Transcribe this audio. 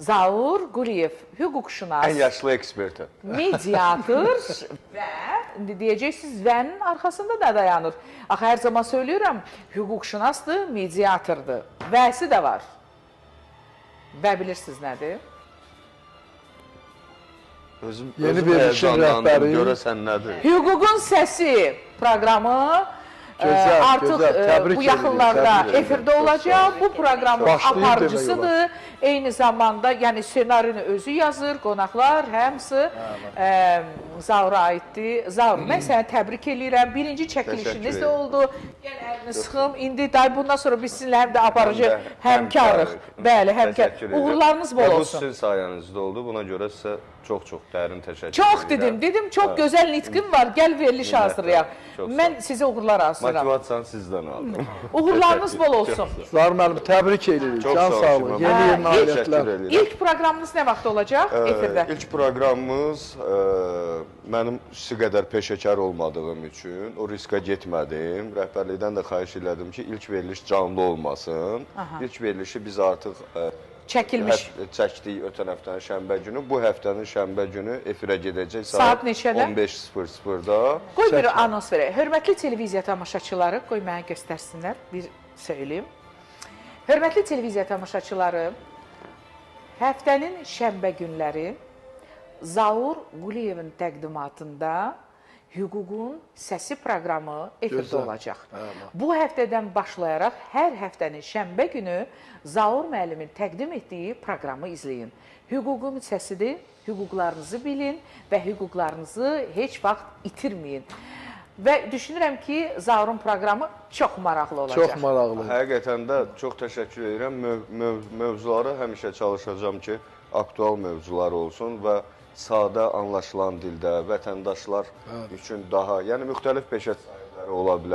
Zaur Quliyev, hüquqşünas. Ən yaşlı eksperti. Mediator və indi deyəcəksiniz, vənin arxasında da dayanır. Axı hər zaman söylüyürəm, hüquqşünasdır, mediatordur. Vəsi də var. Və bilirsiniz nədir? Özüm, Yeni özüm verilişin həyəcanlandım, rəhbəri. Görəsən nədir? Hüququn Səsi proqramı Gözəl, artıq gözəl. Təbrik bu edirik, yaxınlarda təbrik edirik. efirdə olacaq. Bu proqramın Başlayıb demək aparıcısıdır. Eyni zamanda, yəni ssenarini özü yazır, qonaqlar həmsi Zaura aiddir. Zaur, mən səni təbrik eləyirəm. Birinci çəkilişiniz də Təşəkkür oldu. Gəl əlini sıxım. İndi day bundan sonra biz sizinlə həm də aparıcı Həm də həmkarıq. Bəli, həmkar. Təşəkkür edirəm. Uğurlarınız bol Və bu olsun. sizin sayənizdə oldu. Buna görə sizə çox-çox dərin təşəkkür Çox edirəm. dedim, dedim çox gözəl nitqim var. Gəl veriliş Minnətdaram. hazırlayaq. Çox sağ Mən sizə uğurlar arzulayıram. Motivasiyanı sizdən aldım. Uğurlarınız bol olsun. Zaur müəllim, təbrik edirik. Çox Can sağ olun, sağlığı, Şimal yeni müəllim. il nailiyyətlər. Təşəkkür edirəm. İlk proqramınız nə vaxt olacaq efirdə? İlk proqramımız mənim sizi qədər peşəkar olmadığım üçün o riska getmədim. Rəhbərlikdən də xahiş elədim ki, ilk veriliş canlı olmasın. İlk verilişi biz artıq Çəkilmiş. Çəkdik ötən həftənin şənbə günü. Bu həftənin şənbə günü efirə gedəcək Saat neçədə? 15:00-da. Qoy bir anons verək. Hörmətli televiziya tamaşaçıları, qoy mənə göstərsinlər, bir söyləyim. Hörmətli televiziya tamaşaçıları, həftənin şənbə günləri Zaur Quliyevin təqdimatında Hüququn Səsi proqramı efirdə Gözəl. olacaq. Bu həftədən başlayaraq hər həftənin şənbə günü Zaur müəllimin təqdim etdiyi proqramı izləyin. Hüququn səsidir, hüquqlarınızı bilin və hüquqlarınızı heç vaxt itirməyin. Və düşünürəm ki, Zaurun proqramı çox maraqlı olacaq. Çox maraqlı. Həqiqətən də çox təşəkkür edirəm. Mövzuları həmişə çalışacağam ki, aktual mövzular olsun və sadə anlaşılan dildə vətəndaşlar üçün daha, yəni müxtəlif peşə sahibləri ola bilər.